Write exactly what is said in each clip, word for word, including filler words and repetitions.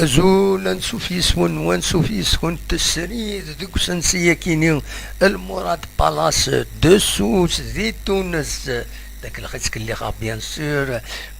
Azul, ansuf yes-wen, ansuf yes-kent srid deg usensi-akini, Lmurad Palace de Sousse di Tunes. D akellex i ttkellixeɣ, bien sûr.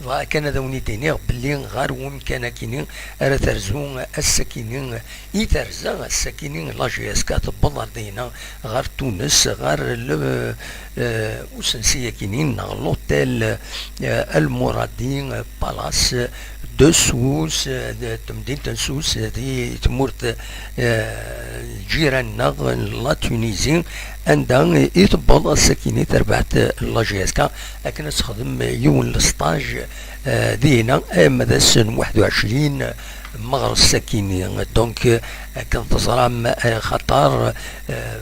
Bɣiɣ kan ad awen-id-iniɣ belli ɣer wemkan-akini ara terzu ass-akini, i terza ass-akini la J S K, tewweḍ ar dina ɣer Tunes, ɣer le, eh, usensi-akini neɣ l'hôtel, eh, El Mouradi, eh, Palace de Sousse, eh, de temdint n Sousse, eh, di tmurt, eh, lǧiran-nneɣ n la Tunisie, anda i tewweḍ ass-akini terbaɛt, eh, la J S K, akken ad texdem yiwen lesṭaj, eh, dina, eh, ma d ass n waḥed u ɛecrin meɣres-akini. Donc, eh, akken teẓram, eh, xaṭer, eh,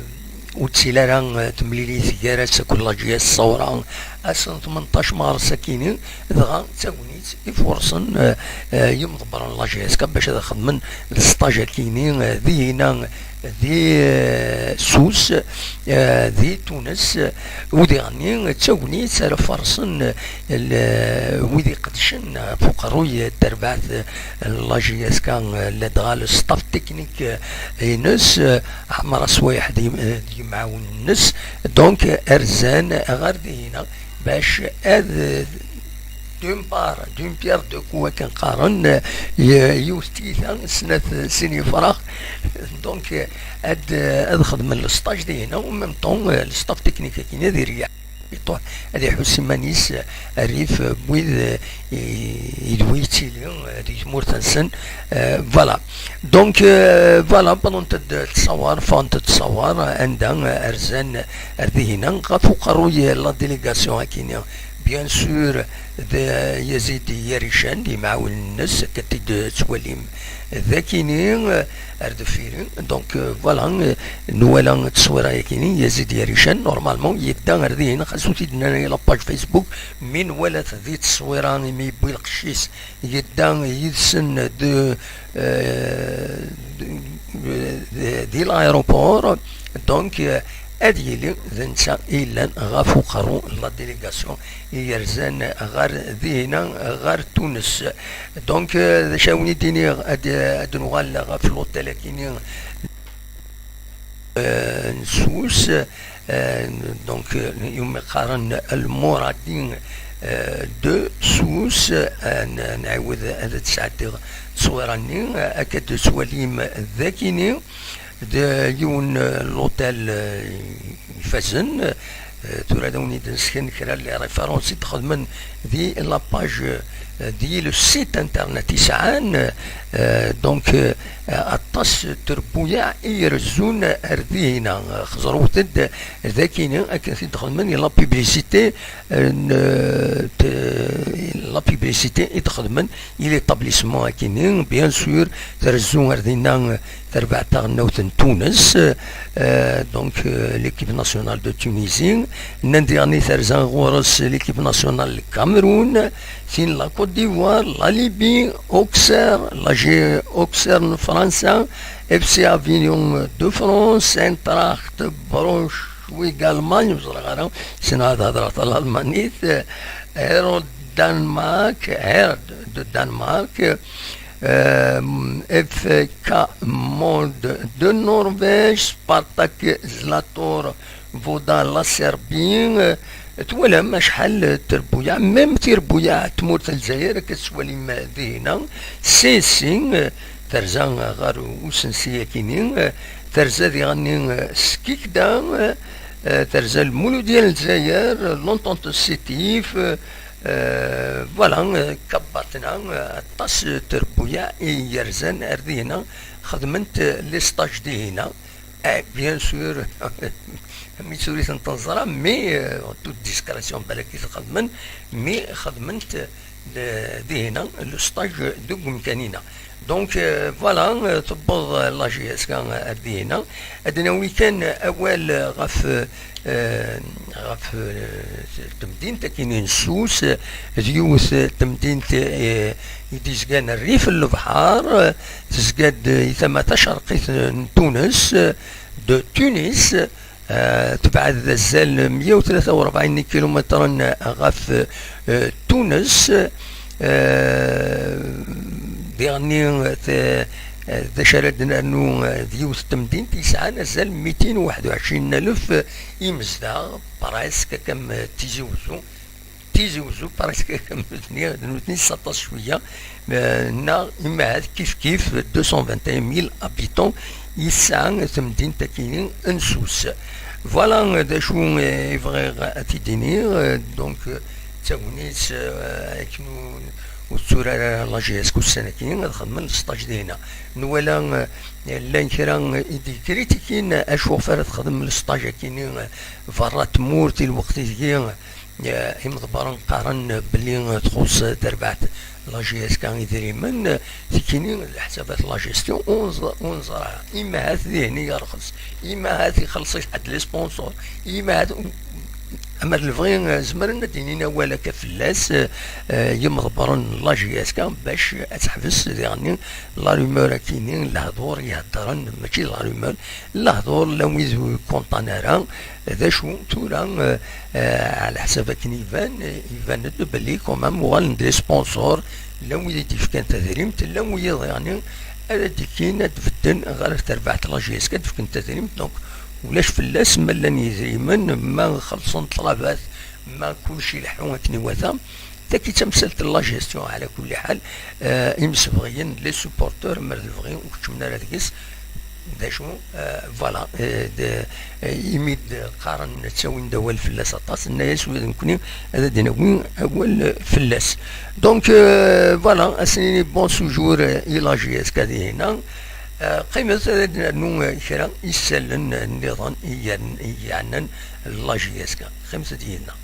ur ttili ara, eh, temlilit gar-as akked la J S, ṣṣawra ass n tmenṭac meɣres-akini, dɣa d tagnit i furṣen, eh, eh, yimḍebbren n la J S K bac ad xedmen lesṭaj-akini, eh, dihina di, eh, Sousse, eh, di Tunes, eh, u diɣenni d tagnit ara farṣen, eh, l-, wid iqedcen ɣef uqerruy n terbaɛt, eh, n la J S K, eh, ladɣa le staff technique, eh, ines, eh, Ɛmer Aswayeḥ d yim-, eh, d yimɛawnen-nnes. Donc, rzan ɣer dihina bac ad, eh, d'une part, d'une pierre deux coups akken qqaren, eh, y-, yiwet tiyita, snat, eh, sin yefrax. Donc, eh, ad, eh, ad xedmen le stage dihina, en même temps, eh, le staff technique akkin ad ireyyeḥ. Iṭuḥ, ad iḥuss iman-is, eh, rrif, eh, n wid, eh, i, i d wi yettili, eh, di tmurt-nsen. Eh, voilà. Donc, eh, voilà, wwḍent-d ttṣawar, ffɣent-d ttṣawar, eh, anda, eh, rzan ar dihina, ɣef uqerruy, eh, la délégation akkin-nni, bien sûr, d Yazid Yarican, d imɛawnen-nnes, akka t-id-tettwalim d akkin-nni, eh, ar deffir. Donc, eh, voilà, eh, nwala tteswira-yakini, Yazid Yarican, normalement, yedda ar dihin, xas ur t-id-nnan la page Facebook, mi nwala-t di tteswira, imi yewwi lqecc-is, yedda yid-sen de, eh, de, de, di l'aéroport. Donc, eh, ad yili d netta i yellan ɣef uqerru n la délégation i yerzan ɣer dihina, ɣer Tunes. Donc, eh, d acu ara wen-id-iniɣ, ad, ad nuɣal ɣef l'hôtel-akini, eh, n Sousse, eh, donc, eh, iwumi qqaren El Mouradi, eh, de Sousse, eh, n-, nɛiwed ad d-sɛeddiɣ tteswira-nni, eh, akka d-tettwalim d akini, d yiwen, eh, l'hôtel, eh, ifazen, eh, tura ad awen-id-nesken kra n les références i d-xedmen di la page, eh, di le site internet i sɛan, eh, donc, eh, aṭas n trebbuyaɛ i irezzun ar dihina. Xeẓrewt-d d akini akken t-id-xedmen i la publicité, eh, n, eh, t-, la publicité i d-xedmen i l'établissement akini. Bien sûr, trezzu ar dinna, eh, terbaɛt taɣelnawt n Tunes, eh, donc, eh, l'équipe nationale de Tunisie. Nnan diɣen i terza ɣur-s l'équipe nationale n Cameroun, tin la Côte d'Ivoire, la Libye, Auxerre, la G Auxerre n Fransa, F C Avignon de France, Eintracht Braunschweig Allemagne, ur ẓriɣ ara, ssneɣ ad hedreɣ talalmanit, eh, Hero Danemark, Hero de Danemark, euh, F K Molde de Norvège, Spartak Zlator Voda la Serbie, euh, twalam acḥal n trebbuyaɛ, même tirbuyaɛ n tmurt n Lezzayer, akka tettwalim dihina, si, si, euh, terza ɣer usensi-akini, euh, terza diɣenni, euh, Skikda, euh, terza Lmuludya n Lezzayer, l'Entente Sétif, euh, euh, voilà, euh, Kabatna, euh, aṭas n trebbuyaɛ i yerzan ar dihina, xedment, euh, les stages dihina. Eh, bien sûr, mi tt-ur i tent-neẓra, mais, euh, en toute discrétion, balak i t-xedmen, mais xedment, euh, dihina, le stage deg umkan-ina. Donc, euh, voilà, euh, tewweḍ, euh, la J S K ar dihina. Ad nawi kan awal, euh, ɣef, euh, ɣef, euh, temdint akkin n Sousse, d yiwet, euh, temdint, euh, i d-izgan rrif n lebḥer, euh, tezga-d, euh, i tama tacerqit n Tunes, euh, de Tunis, euh, tebɛed d azal meyya u tlata u rebɛin n ikilumitren ɣef, euh, Tunes, euh, Diɣenni, eh, d acu ara d-nernu, eh, d yiwet n temdint yesɛan azal mitin u waḥed u ɛecrin alef imezdaɣ, presque comme Tizi Ouzou. Tizi Ouzou, presque comme nutni, d nutni s aṭas cwiya, eh, neɣ imahat kif kif deux cent vingt et un mille habitants yesɛa temdint akini n Sousse. Voilà, eh, d acu, eh, i bɣiɣ ad t-id-iniɣ, eh, donc, eh, d tagnit, eh, akken ur, ur tetturar ara la J S K ussan-agi, ad xedmen le stage dinna. Nwala, eh, llan kra i d-kritikin acu ɣef ara texdem le stage akini, eh, berra n tmurt i lweqt ideg, eh, imḍebbren qqaren belli txuṣṣ terbaɛt la J S K idrimen, eh, tikini leḥsabat la gestion ur nẓ-, ur neẓra. Imahat dihin i yerxes, imahat ixelleṣ-it ḥedd les sponsors, imahat, amer lebɣi, eh, zemren ad d-inin awal akka fell-as, eh, eh, yimḍebbren n la J S K bac ad teḥbes diɣenni la rumeur akini, lehdur i heddren, mačči d la rumeur, lehdur llan wid ur kontan ara. D acu tura, eh, eh, ɛla ḥsab akken iban, eh, iban-d belli quand même uɣalen-d les sponsors, llan wid i d-yefkan tadrimt, llan wiyaḍ yeɛni ara d-ikkin ad d-bedden ɣer terbaɛt la J S K ad d-fken tadrimt. Donc ulac fell-as, ma llan yidrimen, ma xellṣen ṭṭlabat, ma kullec ileḥḥu akken iwata. Tagi d tamsalt n la gestion, ɛla kulli ḥal, eh, imsebɣiyen, les supporteurs, mer d lebɣi ur keččmen ara deg-s. D acu, eh, voilà, eh, d, eh, imi d-qqaren ttawin-d awal fell-as aṭas, nenna-yas ula d nekkni ad d-nawi awal fell-as. Donc, eh, voilà, ad s-nini bon séjour, eh, i la J S K dihin-a. Eh, qqimet ad d-nernu, eh, kra isallen, eh, nniḍen i yan-, i yeɛnan la J S K. Qqimet-d yid-neɣ.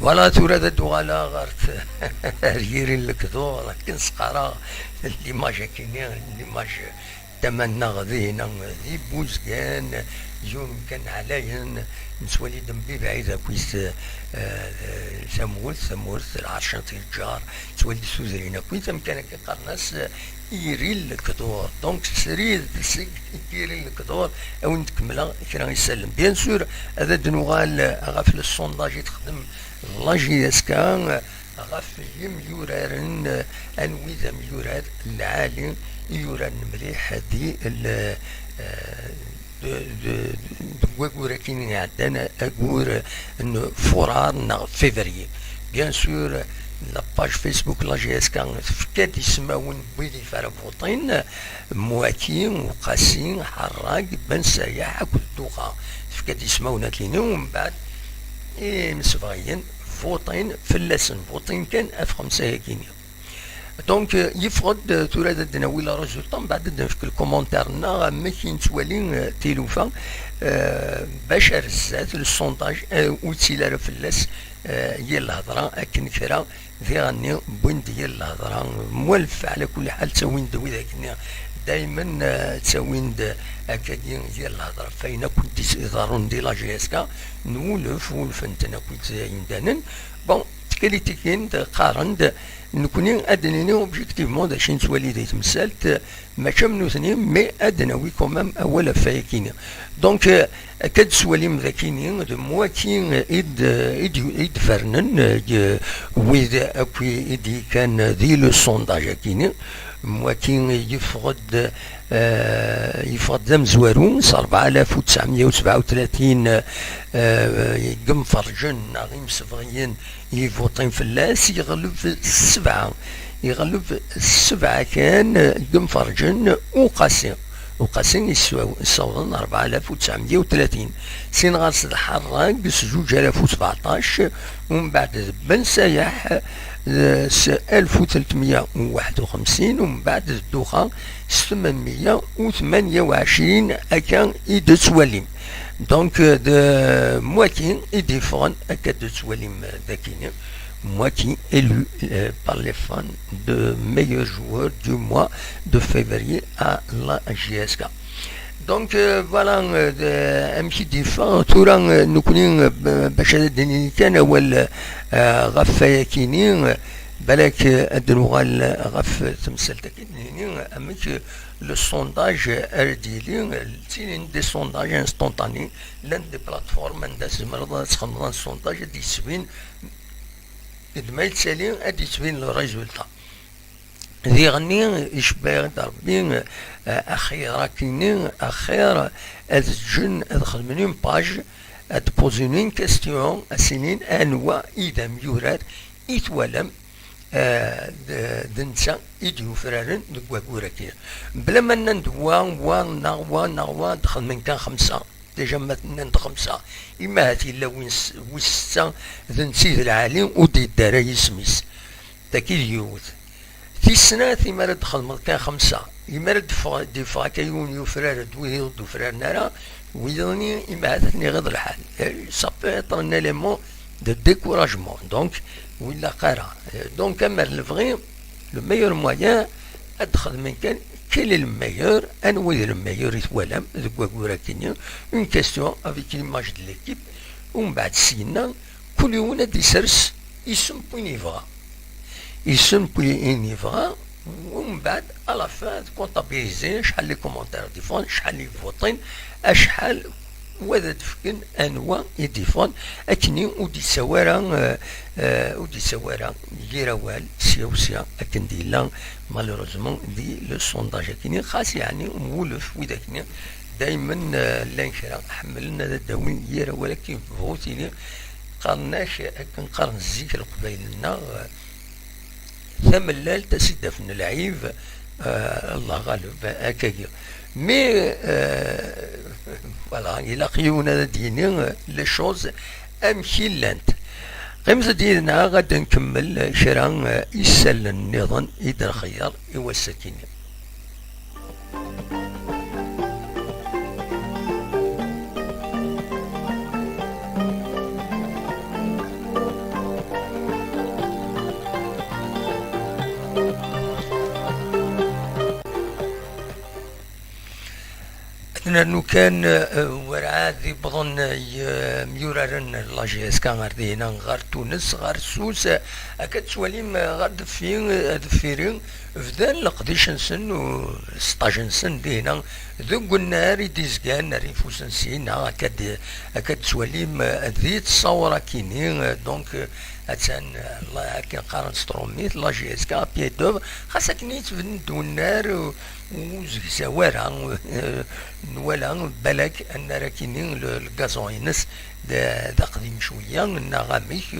Voilà, tura ad d-uɣaleɣ ɣer t-, ar yiri n lekdur, akken s-qqareɣ, l'image akini, l'image tama-nneɣ dihin, di Buzgan, yiwen umkan ɛlayen, nettwali-d mebɛid akkit, eh, tamurt, tamurt, lɛerc n tgeǧǧar, nettwali-d tudrin akkit, amkan akka qqaren-as, eh, Yiri n Lekdur. Donc, srid seg Yiri n Lekdur, a wen-d-kemmleɣ kra isallen. Bien sûr, ad d-nuɣal ɣef le sondage i texdem la J S K, ɣef yimyuraren, eh, anwi d amyurar lɛali i yuraren mliḥ di l-, eh, de, de, deg wayyur-agi iɛeddan, ayyur n furar neɣ février. Bien sûr, la page Facebook la J S K tefka-d ismawen n wid i ara vuṭin, Mwaki, Uqasi, Ḥerrag, Ben Sayaḥ akked Duxa. Tefka-d ismawen akini, umbeɛd imsebɣiyen vuṭin fell-asen, vuṭin kan ɣef xemsa-yagini. Donc, euh, yeffeɣ-d, euh, tura ad d-nawi le résultat, mbeɛd ad d-nefk le commentaire-nneɣ, amek i nettwali, euh, tilufa, euh, bac ar zdat, le sondage, euh, ur yettili ara fell-as, euh, yir lhedra, akken kra diɣenni wwin-d yir lhedra, mwalef, ɛla kulli ḥal, ttawin-d widak-nni, daymen, euh, ttawin-d akkagi yir lhedra, f ayen akk d-iḍerrun di la J S K, nwulef, wulfen-ten akk yimdanen. Bon, tkritikin-d, qqaren-d, nekkni ad d-nini objectivement d acu i nettwali di temsalt, mačči am nutni, mais ad d-nawi quand même awal ɣef wayakini. Donc, euh, akka d-tettwalim d akini, d mwaki i d-, i d-, i d-fernen, euh, wid akk i d-yekkan di le sondage akini, mwaki yeffeɣ-d, euh, yeffeɣ-d d amezwaru, s rebɛa alaf u tesɛemya u sebɛa u tlatin, euh, n yimferrǧen neɣ imsebɣiyen, ivuṭin fell-as, yeɣleb s sebɛa. Yeɣleb s sebɛa kan, eh, n yimferrǧen Uqasi. Uqasi yessaw-, yessawḍen rebɛa alaf u tesɛemya u tlatin. Sin ɣer-s d Ḥerrag s zuǧ alaf u sbeɛṭac, umbeɛd d Ben Sayaḥ, eh, s alef u tletmya u waḥed u xemsin, umbeɛd d Duxa s tmenmya u tmanya u ɛecrin, akka i d-tettwalim. Donc, euh, d mwaki i d-yeffɣen, akka d-tettwalim, euh, dagini. Mwaki élu, euh, par les fans de meilleur joueur du mois de février à la J S K. Donc, euh, voilà, euh, de- amek i d-yeffeɣ. Tura, euh, nekkni, euh, b- bac ad d-nini kan awal, euh, ɣef wayakini, euh, balak, euh, ad d-nuɣal ɣef temsalt-agi d-nini, euh, amek, euh, le sondage, euh, ara d-yili, euh, ttinin des sondages instantanés, llant des plateformes anda tzemreḍ ad txedmeḍ un sondage, ad d-yettbin, d ma yettali ad d-yettbin le résultat. Diɣenni, icebba-yaɣ-d Ṛebbi, eh, axir akkenni, axir ad ǧǧen ad xedmen une page, ad d-posen une question, ad s-inin anwa i d amyurar i twalam, eh, d, d netta i d-yufraren deg waggur-agi. Bla ma nnan-d wa, wa, neɣ wa, neɣ wa, ad d-xedmen kan xemsa. Déjà ma nnan-d xemsa, imahat yella win s- wis setta d netta i d lɛali ur d-yeddi ara yisem-is. Dagi d yiwet. Tis snat, imi ara d-txedmeḍ kan xemsa, imi ara d-teffeɣ- d-yeffeɣ akka yiwen yufrar-d, wid ur d-ufraren ara, wid-nni imahat ad ten-iɣiḍ lḥal. Eh, ça peut être un élément de découragement. Donc, ur ilaq ara. Eh, donc, amer lebɣi, le meilleur moyen, ad d-xedmen kan quel est le meilleur, anwa i d le meilleur i twalam deg waggur akkenni, une question avec l'image de l'équipe, umbeɛd syenna, kul yiwen ad d-isers isem n win yebɣa. Isem n win yebɣa, umbeɛd, à la fin, ad comptabiliser acḥal les commentaires i d-iffɣen, acḥal les votes, acḥal wa ad d-fken anwa i d-iffɣen, akkenni ur d-yettawi ara, eh, eh, ur d-yettawi ara yir awal, sya u sya, akken d-yella, malheureusement, di le sondage akkenni, xas yeɛni mwulef widak-nni, daymen, eh, llan kra ḥemmlen ad d-awin yir awal akken yebɣu tili, qqaren-ak akken qqaren zik Leqbayel-nneɣ, eh, tamellalt ad s-id-afen lɛib, eh, Allah ɣaleb, akkagi. Mais, eh, voilà, ilaq yiwen ad d-yini, eh, les choses amek i llant. Qqimet-d yid-neɣ ad nkemmel kra, eh, isallen nniḍen i d-nxeyyer i wass-agi-nni. Ad nernu kan, eh, werɛad i wwḍen, eh, yemyuraren n la J S K ɣer dihina, ɣer Tunes, ɣer Sus, eh, akka tettwalim, eh, ɣer deffir, eh, deffiri, bdan leqdic-nsen, u sṭaj-nsen dihina, deg unnar i d-izgan ar ifusen-nsen, neɣ akka d-, akka d-tettwalim, eh, di ttṣawra-kini, eh, donc, eh, attan, eh, la-, akken qqaren s trumit, la J S K à pied d'œuvre, xas akken yettbedden-d unnar, eh, ur zegzaw ara, eh, nwala, balak, annar-akini, le, le gazon-ines d, d aqdim cwiya, neɣ amek,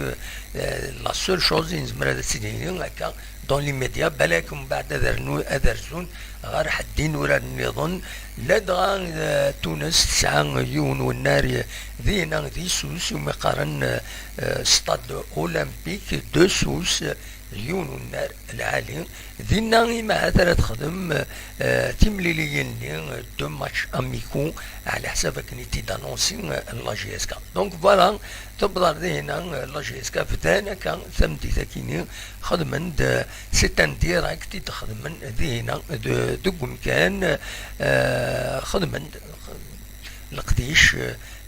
eh, la seule chose i nezmer ad as-nini akka, dans l'immédiat, balak mbeɛd ad rnu-, ad rzun ɣer ḥedd inurar nniḍen, ladɣa, eh, Tunes tesɛa yiwen wennar, eh, dina di Sus, umi qqaren, eh, eh, Stade Olympique de Sus, eh, yiwen wennar lɛali. Dinna imahat ara texdem, eh, timliliyin-nni, eh, deux matchs amicaux, ɛla ḥsab akken i t-id-anonsi, eh, la J S K. Donc voilà, tewweḍ ar dihina, eh, la J S K bdan akka tameddit-akini, xedmen-d, eh, c'est un direct i d-xedmen dihina, de, deg umkan, eh, xedmen-d, leqdic,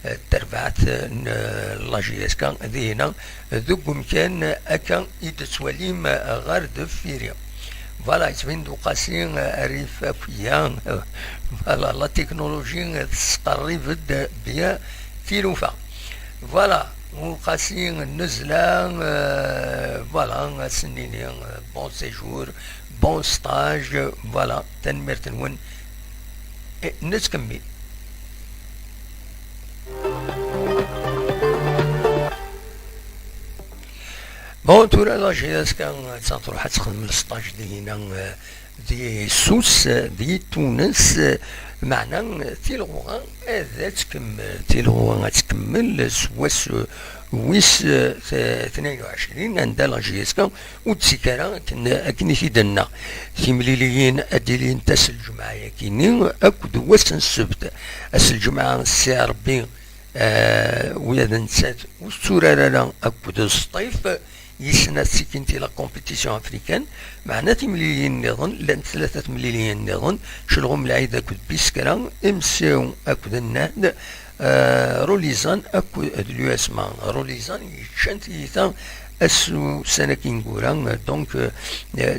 eh, terbaɛt n, eh, la J S K dihina, deg umkan akka i d-tettwalim, eh, ɣer deffir-i. Voilà, yettbin-d uqasi, eh, rrif akya. Voilà, la technologie, eh, tesqerrib-d bya tilufa. Voilà, uqasi nezla, eh, voilà, ad s-nini, eh, bon séjour, bon stage, voilà, tanemmirt-nwen. Eh, nettkemmil. Bon, tura la J S K ad truḥ ad texdem lesṭaj dihina, eh, di Sus, eh, di Tunes, eh, meɛna, eh, tilɣuɣa ad tkemmel, tilɣuɣa ad tkemmel s wass, eh, wis, eh, t-, tnayen u ɛecrin, anda la J S K ur d-ttekk ara akken, akken i t-id-nenna. Timliliyin ad d-ilint ass n lǧemɛa-yagi-nni akked wass n ssebt. Ass n lǧemɛa, Ssi Ṛebbi, eh, ula d nettat ur tetturar ara akked Sṭif, Yis-sen ad ttikin di la compétition africaine, meɛna timliliyin nniḍen, llant tlata temliliyin nniḍen, Celɣum Lɛid akked Biskra, M C akked Nnad, eh, Rulizan akked d l'U S M A. Rulizan yeččan tiyita ass ussan-agi ineggura, donc, eh,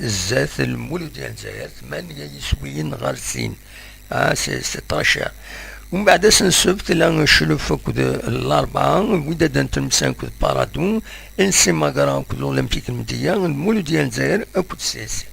zdat Lmuludya n Lezzayer, tmanya yiswiyen ɣer sin. Ah, c'est, c'est très cher. Umbeɛd ass n ssebt, la Cclef akked Larebɛa, Wydad n Tlemsan akked Paradou, N C Magra akked l'Olympique n Mdiyya, Lmuludya n Lezzayer akked C S C.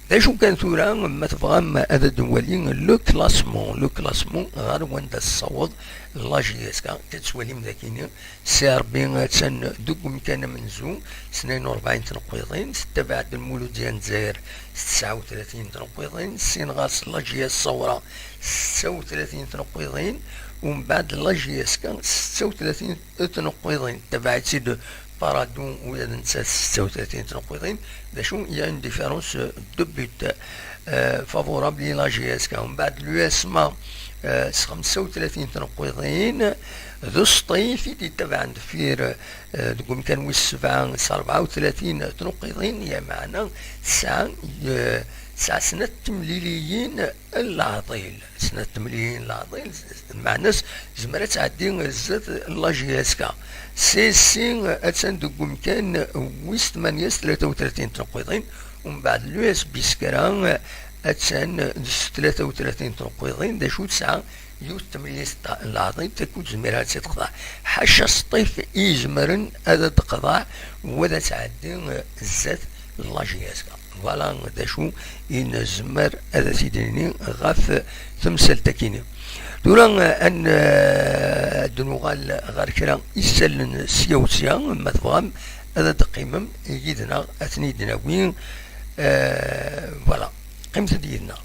D acu kan tura, ma tebɣam ad d-nwali le classement, le classement ɣer wanda tessaweḍ la J S K, tettwalim dagini, Si Ṛebbi attan deg umkan amenzu, tnayen u rebɛin tneqqiḍin, tettabaɛ-d Lmuludya n Lezzayer s tesɛa u tlatin tneqqiḍin, sin ɣer-s la J S Ṣawra s setta u tlatin tneqqiḍin, umbeɛd la J S K s setta u tlatin tneqqiḍin, tabaɛ-itt-id Paradou ula d netta s setta u tlatin tneqqiḍin, d acu, il y a une différence de but, euh, favorable i la J S K. Umbeɛd l'U S M A, euh, s xemsa u tlatin tneqqiḍin, d Sṭif i d-yettabaɛen deffir, euh, deg umkan wis sebɛa s rebɛa u tlatin tneqqiḍin, lameɛna tesɛa, euh, tesɛa snat temliliyin n leɛḍil. Snat temliliyin n leɛḍil, meɛna-s tezmer ad tɛeddi zdat la J S K. C S C attan deg umkan wis tmanya s tlata u tlatin tneqqiḍin, umbeɛd l'U S Biskra attan s tlata u tlatin tneqqiḍin, d acu tesɛa yiwet temlilit n leɛḍil, takk ur tezmir ad tt-id-teqḍeɛ. Ḥaca Sṭif i izemren ad d-teqḍeɛ u ad tɛeddi zdat la J S K. Voilà d acu i nezmer ad t-id-nini ɣef temsalt-akini. Tura, eh, ad n-, eh, ad nuɣal ɣer kra isallen sya u sya, ma tebɣam ad d-teqqimem yid-neɣ, ad ten-id-nawi. Eh, voilà, qqimet-d yid-neɣ.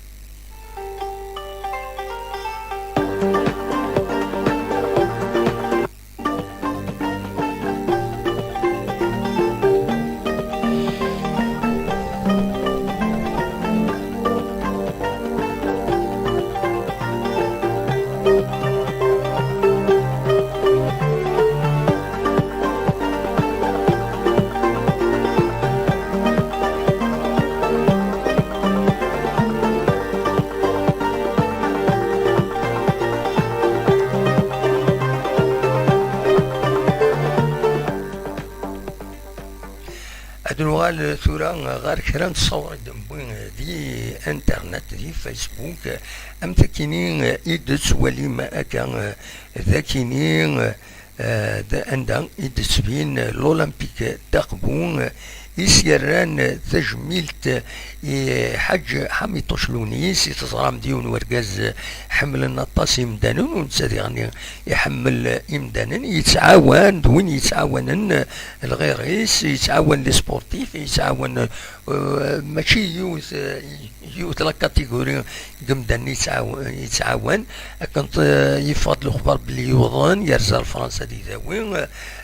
Ad nuɣal tura ɣer kra n ṣṣawṛa i d-newwi di internet, di Facebook, am takini i d-tettwalim akka, d akini, eh, d anda i d-tettbin l'Olympique d'Aqbu, i s-yerran tajmilt i Ḥaǧ Ḥamiṭuc Lunis, i teẓram d yiwen n urgaz ḥemmlen aṭas imdanen, u netta diɣen iḥemmel imdanen, yettɛawan, d win yettɛawanen lɣir-is, yettɛawan les sportifs, yettɛawan, eh, mačči yiwet, eh, yiwet la catégorie n yimdanen yettɛaw-, yettɛawan, akken t-, yeffeɣ-d lexbar belli yuḍen, yerza ar Fransa ad idawi,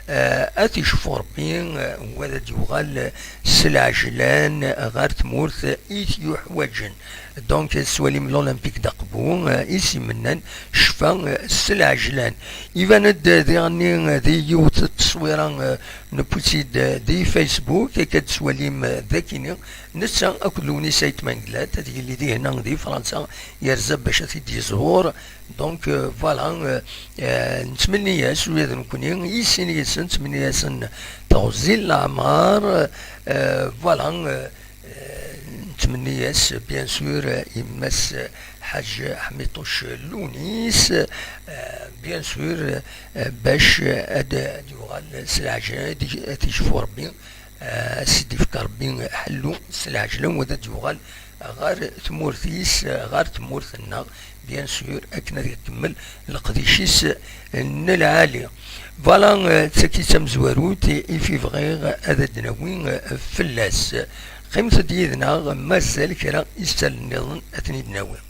eh, ad t-icfu Rebbi, eh, u ad d-yuɣal s lɛejlan ɣer tmurt i t-yuḥwaǧen. Donc, tettwalim l'Olympique d'Aqbu, eh, i s-imennan ccfa, eh, s lɛejlan. Iban-d, eh, diɣenni, eh, di yiwet n tteswira, eh, newwi-tt-id, eh, di Facebook, akka d-tettwalim, eh, d akini, netta akked Lewnis Ayt Mengellat, ad yili dihin di Fransa, yerza bac ad t-id-yezhur. Donc, euh, voilà, euh, euh, nettmenni-as ula d nekkni, i sin yid-sen, nettmenni-asen teɣzi n leɛmer, euh, voilà, euh, euh, nettmenni-as, bien sûr, euh, i Mass Ḥaǧ Ḥmiṭuc Lunis, euh, bien sûr, euh, bac ad, ad yuɣal s leɛjel, ad, ad t-icfu Rebbi, euh, ad s-d-ifk Rebbi ḥellu s leɛjel, u ad d-yuɣal ɣer tmurt-is, ɣer tmurt-nneɣ, bien sûr, akken ad ikemmel leqdic-is n lɛali. Voilà, d tagi i d tamezwarut i fi bɣiɣ ad d-nawi fell-as. Qqimet-d yid-neɣ, mazal kra isal nniḍen ad ten-id-nawi.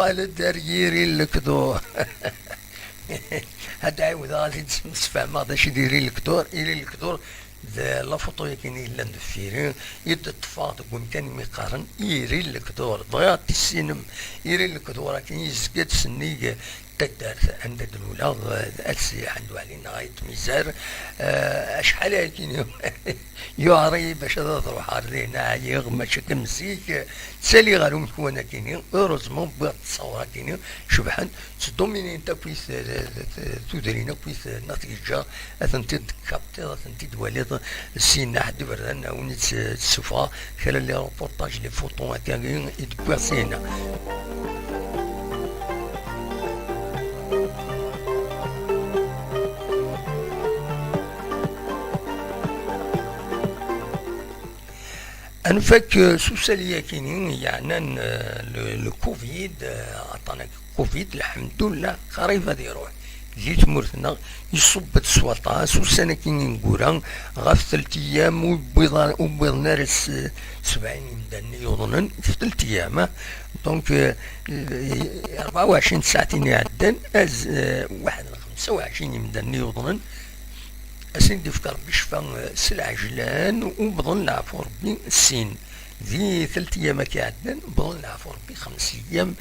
Ala d ar yiri lekdur. Ad ɛiwdeɣ ad t-id-smesfehmeɣ d acu i d iri lekdur. Iri lekdur d la photo-yagi i yellan deffir-i, i d-ṭṭfeɣ deg umkan imi qqaren iri lekdur. Bɣiɣ ad t-tissinem. Iri lekdur-agi yezga-d sennig taddart anda d-luleɣ, eh, At Sliḥ n Duɛli neɣ Ayt Mizar. Eh, acḥal ayagi yuɛer-iyi bac ad ruḥeɣ ar din, ɛyiɣ, mačči am zik. Ttaliɣ ɣer umekwan-agi-ni, heureusement wwiɣ-d ttawra-agi-ni, cebḥent, ttdominin-t akkit, eh, tudrin akkit, eh, nna tgeǧǧa, ad tent-id-tkaṭiḍ, ad tent-id-twaliḍ, syin aḥed iberdan, a wen-id-ssufɣeɣ kra n les reportages, les photos akka i d-wwiɣ syin. Ad nfak, eh, s usali-agi-ni yeɛnan, eh, le, le covid, eh, aṭṭan-agi covid, lḥemdullah, qrib ad iruḥ. Di tmurt-nneɣ, iṣubb-d s waṭas ussan-agi ineggura, ɣef telt ayyam ur wwiḍ-, ur wwiḍen ara s-, sebɛin imdanen i yuḍnen, f telt ayyam, eh. Donc, eh, eh, rebɛa u ɛecrin tsaɛtin iɛeddan, az-, eh, waḥed n xemsa u ɛecrin imdanen i yuḍnen, Ad sen-d-ifk Rebbi ccfa, eh, s lɛejlan, u wwḍen leɛfu Rebbi sin. Di telt ayyam akka iɛeddan, wwḍen leɛfu Rebbi xems ayyam,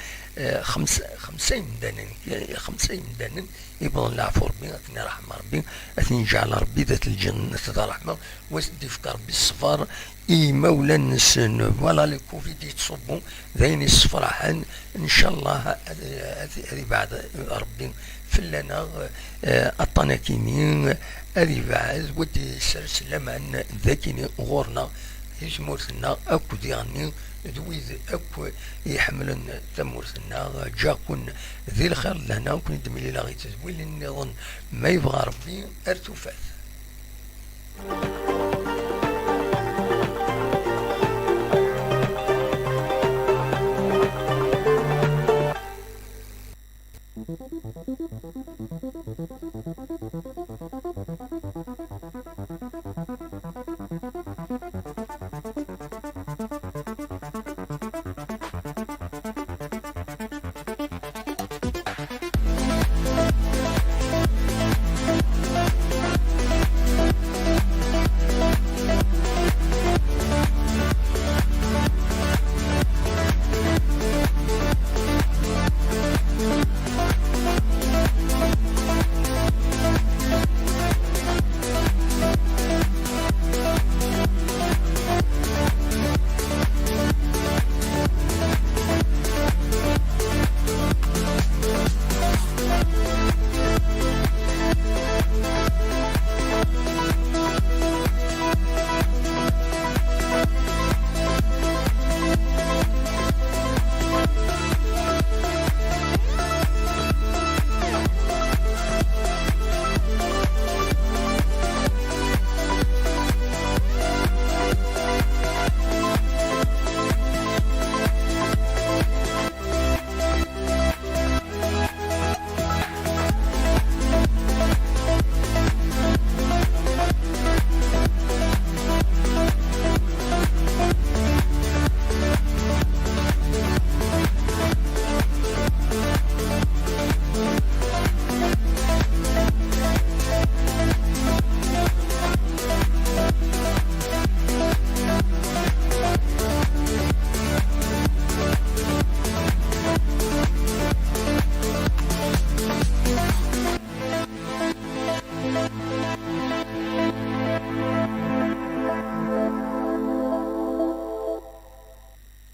eh, xems-, xemsa imdanen, eh, xemsa imdanen i wwḍen leɛfu Rebbi, ad ten-iṛḥem Rebbi, ad ten-iǧɛel Rebbi dat lǧennet d ṛṛeḥma, u ad sen-d-ifk Rebbi ṣṣber, i yimawlan-nsen. Voilà, le covid yettṣubbu d ayen yessefraḥen. Ncallah ad, ad, ad ibɛed Rebbi fell-aneɣ, eh, aṭṭan-akini, ad ibɛed, u ad d-isers laman d akini ɣur-neɣ, di tmurt-nneɣ, akk diɣenni d wid akk iḥemmlen tamurt-nneɣ. Ǧǧiɣ-ken di lxir d lehna, ur ken-id-mlileɣ i tedwilin nniḍen, ma yebɣa Rebbi, ar tufat.